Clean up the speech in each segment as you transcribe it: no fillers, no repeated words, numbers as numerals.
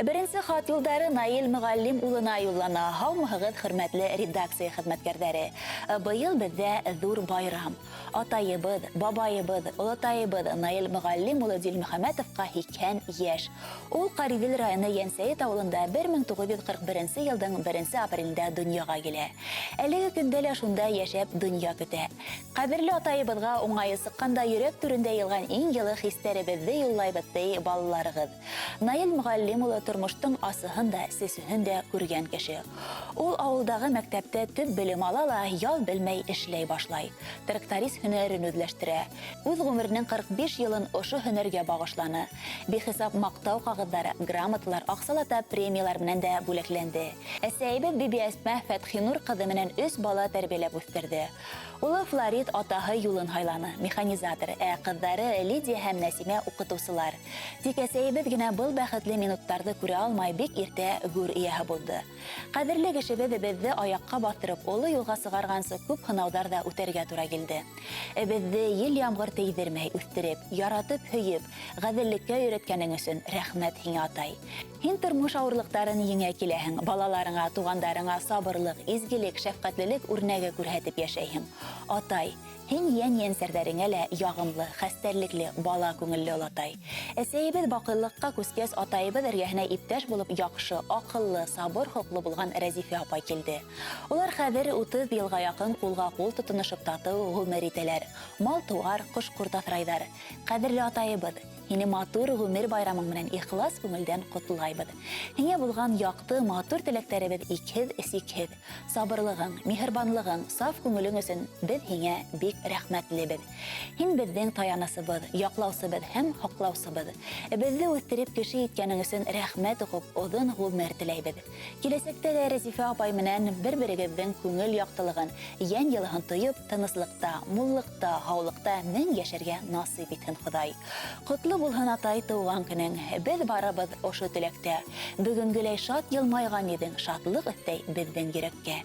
Беренсе хат юлдары Наил мөғәллим улына юллана. Һаумыһығыҙ, хөрмәтле редакция хеҙмәткәрҙәре. Быйыл беҙҙә ҙур байрам. Атайыбыҙ, бабайыбыҙ, олатайыбыҙ Наил мөғәллим улы Дилмөхәмәтовҡа 80 йәш. Ул Ҡариҙел районы Йәнсәйет ауылында 1941 йылдың 1 апрелендә донъяға килә. Әлеге көндә лә шунда йәшәп донъя көтә. Ҡәҙерле атайыбыҙға уңайы сыҡҡанда йөрәк түрендә йылған иң йылы хистәребеҙҙе юллайбыҙ, ти балаларығыҙ. Наил мөғәллим улы тормоштоң асыһын да, сесеһен дә күргән кеше. Ул ауылдағы мәктәптә төп белем ала ла ял белмәй эшләй башлай. Тракторист һөнәрен үҙләштерә. Үҙ ғүмеренең 45 йылын ошо һөнәргә бағышланы. Бихисап маҡтау ҡағыҙҙары, грамоталар, аҡсалата премиялар менән дә бүләкләнде. Әсәйебеҙ Бибиәсмә Фәтхинур ҡыҙы менән 3 бала тәрбиәләп үҫтерҙе. Улы Флорид атаһы юлын һайланы, механизатор, ә ҡыҙҙары Лидия һәм Нәсимә уҡытыусылар. Тик әсәйебеҙ генә был бәхетле минуттарҙы күрә алмай, бик иртә гүр эйәһе булды. Ҡәҙерле кешебеҙ беҙҙе аяҡҡа баҫтырып, оло юлға сығарғансы күп һынауҙар ҙа үтәргә тура килде. Беҙҙе ел-ямғыр тейҙермәй үҫтереп, яратып, һөйөп, ғәҙеллеккә өйрәткәнең өсөн рәхмәт һиңә, атай. Һин тормош ауырлыҡтарын еңә киләһең, балаларыңа, туғандарыңа сабырлыҡ, изгелек, шәфҡәтлелек үрнәге күрһәтеп йәшәйһең. Атай, һин йән-йәнсәрҙәреңә лә яғымлы, хәстәрлекле, бала күңелле олатай. Әсәйебеҙ баҡыйлыҡҡа күскәс, атайыбыҙ эргәһенә иптәш булып яҡшы, аҡыллы, сабыр холҡло булған Рәзифә апай килде. Улар хәҙер 30 йылға яҡын ҡулға ҡул тотоношоп татыу ғүмер итәләр. Мал-тыуар, ҡош-ҡорт аҫрайҙар. Ҡәҙерле атайыбыҙ, һине матур ғүмер байрамың менән ихлас күңелдән ҡотлайбыҙ. Һиңә булған яҡты, матур теләктәребеҙ икһеҙ-сикһеҙ. Сабырлығың, миһырбанлығың, саф күңелең өсөн беҙ һиңә бик рәхмәтлебеҙ. Һин беҙҙең таянысыбыҙ, яҡлаусыбыҙ һәм һаҡлаусыбыҙ. Беҙҙе үҫтереп кеше иткәнең өсөн рәхмәт уҡып, оҙон ғүмер теләйбеҙ. Киләсәктә лә Рәзифә апай менән бер-берегеҙҙең күңел яҡтылығын, йән йылыһын тойоп, тыныслыҡта, муллыҡта, һаулыҡта мең йәшәргә насип итһен Хоҙай. Ҡотло булһын, атай, тыуған көнөң. Беҙ барыбыҙ ошо теләктә. Бөгөнгөләй шат йылмайған йөҙөң шатлыҡ өҫтәй беҙҙең йөрәккә.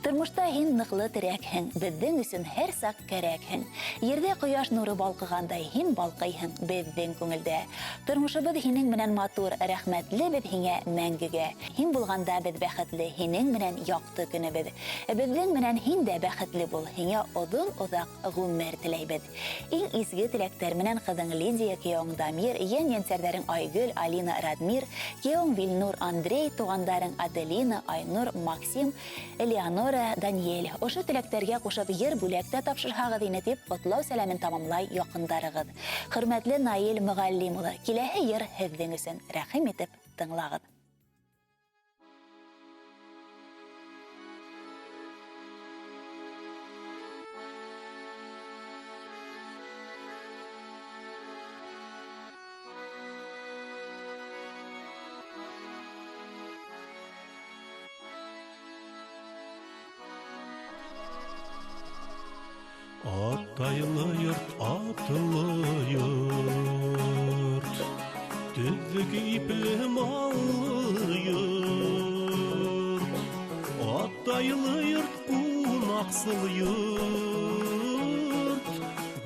Тормошта һин ныҡлы терәкһең, беҙҙең өсөн һәр саҡ кәрәкһең. Ерҙә ҡояш нуры балҡығандай, һин балҡыйһың беҙҙең күңелдә. Тормошобоҙ һинең менән матур, рәхмәтле беҙ һиңә мәңгегә. Һин булғанда беҙ бәхетле, һинең менән яҡты көнөбөҙ. Беҙҙең менән һин дә бәхетле бул, һиңә оҙон-оҙаҡ ғүмер теләйбеҙ. Иң изге теләктәр менән ҡыҙың Лидия, кейәүең Дамир, йән-йәнсәрҙәрең Айгөл, Алина, Радмир, кейәүең Вилнур, Андрей, туғандарың Аделина, Айнур, Максим, Элеонора, Даниэль. Ошо теләктәргә ҡушып йыр бүләк тә тапшырһағыҙ ине тип ҡотлау сәләмен тамамлай яҡындарығыҙ. Хөрмәтле Наил мөғәллим улы, киләһе йыр һеҙҙең өсөн. Рәхим итеп тыңлағыҙ. Атайлы йорт, атлы йорт, төҙөк ипле маллы йорт. Атайлы йорт, ҡунаҡсыл йорт,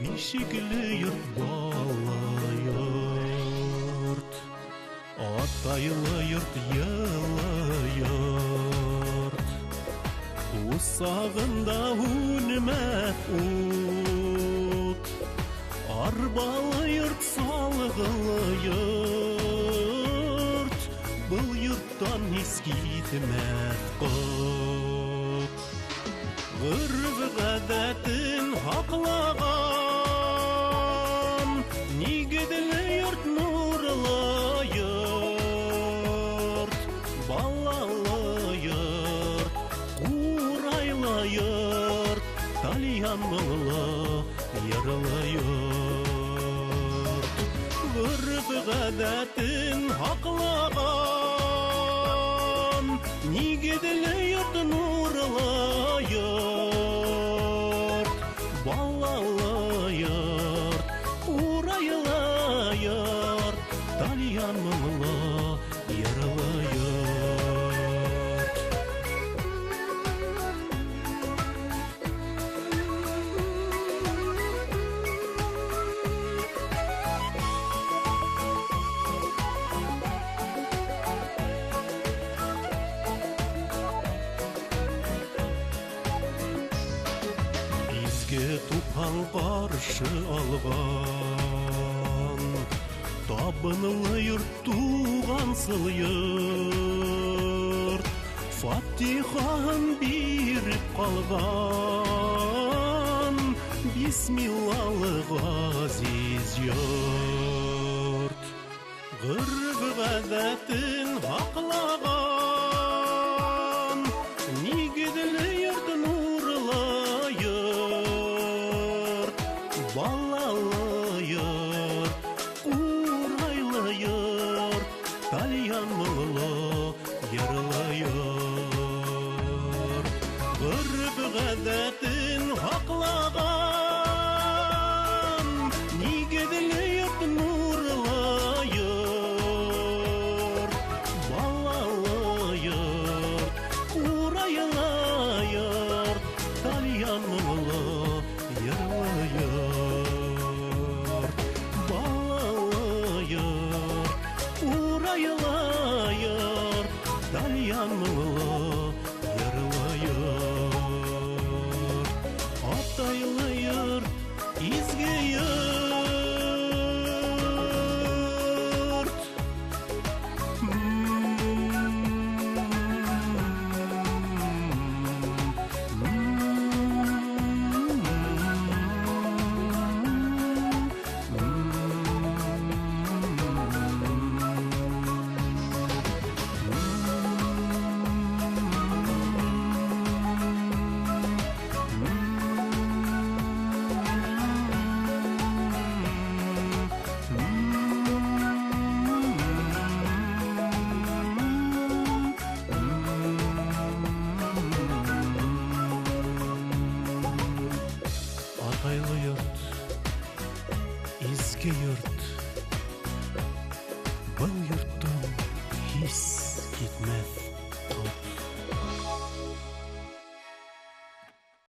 бишекле йорт, бала йорт. Атайлы йорт, йылы йорт, усағында һүнмәҫ ут. Арбалы йорт, салғылы йорт, был йорттан һис китмәҫ ҡот. Ғөрөф-ғәҙәтен һаҡлаған, нигеҙле йорт, нурлы йорт, балалы йорт, ҡурайлы йорт, тальян моңло йырлы йорт. Ғөрөф-ғәҙәтен һаҡлаған, нигеҙле йорт, нурлы йорт, балалы йорт, ҡурайлы йорт, тальян моңло йырлы йорт. Тупһаң ҡаршы алған. Табынлы йорт, туғансыл йорт, Фатихаһын биреп ҡалған, Бисмиллалы ғәзиз йорт. Ғөрөф-ғәҙәтен һаҡлаған, нигеҙле йорт, нурлы йорт, балалы йорт, ҡурайлы йорт, тальян моңло йырлы йорт. Ғөрөф-ғәҙәтен һаҡлаған, нигеҙле йорт, нурлы йорт, балалы йорт, ҡурайлы йорт, тальян моңло йырлы йорт. Балалы йорт, ҡурайлы йорт, тальян моңло йырлы йорт. Атайлы йорт, изге йорт. Атайлы йорт, изге йорт, был йорттан һис китмәм.